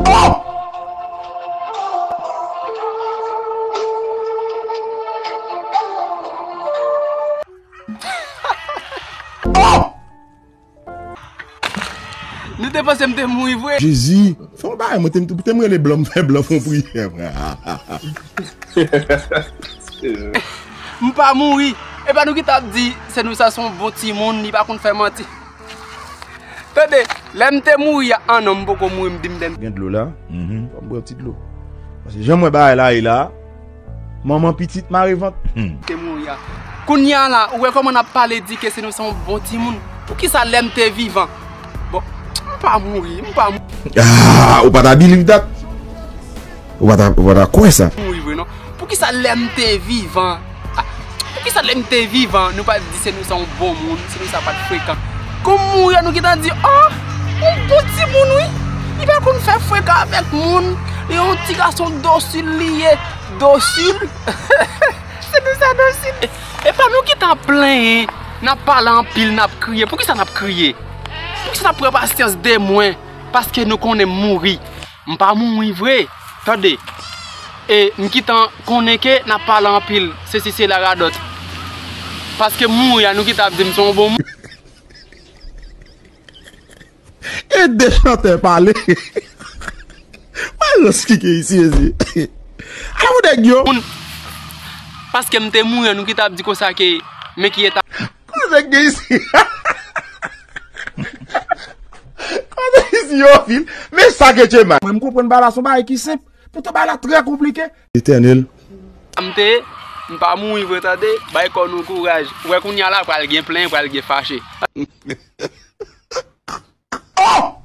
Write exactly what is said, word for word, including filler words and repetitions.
Oh! Oh! Nou te panse m te mouri vre. Jezi, fè yon bagay, mwen te, te m rele blan, m fè blan fè yon priyè, frè. M pa mouri. E pa nou ki t ap di, se nou sa se yon bon timoun, li pa konn fè manti. Tande, lè m te mouri a, an non, m poko mouri, m di m te. Gen dlo la? Mhm. Fò m bwè yon ti dlo. Paske jan m wè bagay la ye la, manman pitit mare vant. Hmm. Te mouri a. Kounye a la, ou wè kòman n ap pale di ke se nou se yon bon timoun. Poukisa lè m te vivan? Bon, m pa mouri, m pa mouri. Ah, ou pa ta believe that? Ou pa ta, ou pa ta kwè sa? Mouri vre non. Poukisa lè m te vivan? Ah, poukisa lè m te vivan, nou pa t di se nou sa yon bon moun, se nou sa pa t frekan? Kòm mouri a, nou gentan di, oh, yon bon timoun wi. Li pa konn fè frekan avèk moun. Li yon ti gason dosil li ye. Dosil? Se nou sa dosil? E pa nou ki t ap plenyen, n ap pale anpil, n ap kriye. Poukisa n ap kriye? Poukisa n ap pran pasyans de mwen? Paske nou konnen m mouri. M pa mouri vre. Tande. E m gentan konnen ke n ap pale anpil. Sesi, sela, radòt. Paske m mouri a, nou gentan ap di m se yon bon moun. E de chantè pale. Mwen rans ki gen isi, mezi. Ala pou nèg yo. Moun, paske m te mouri, nou ki t ap di konsa ke, men ki eta. Kote nèg gen isi? Kote isi yo, fil? Men sa ke Tchema. Mwen, m konprann bagay la, se yon bagay ki senp. Poutan bagay la trè konplike. Etènèl. M te, m pa mouri vre, tande. Bay kò nou kouraj. Ou wè kounye a la, pral gen plenyen, pral gen fache. Oh!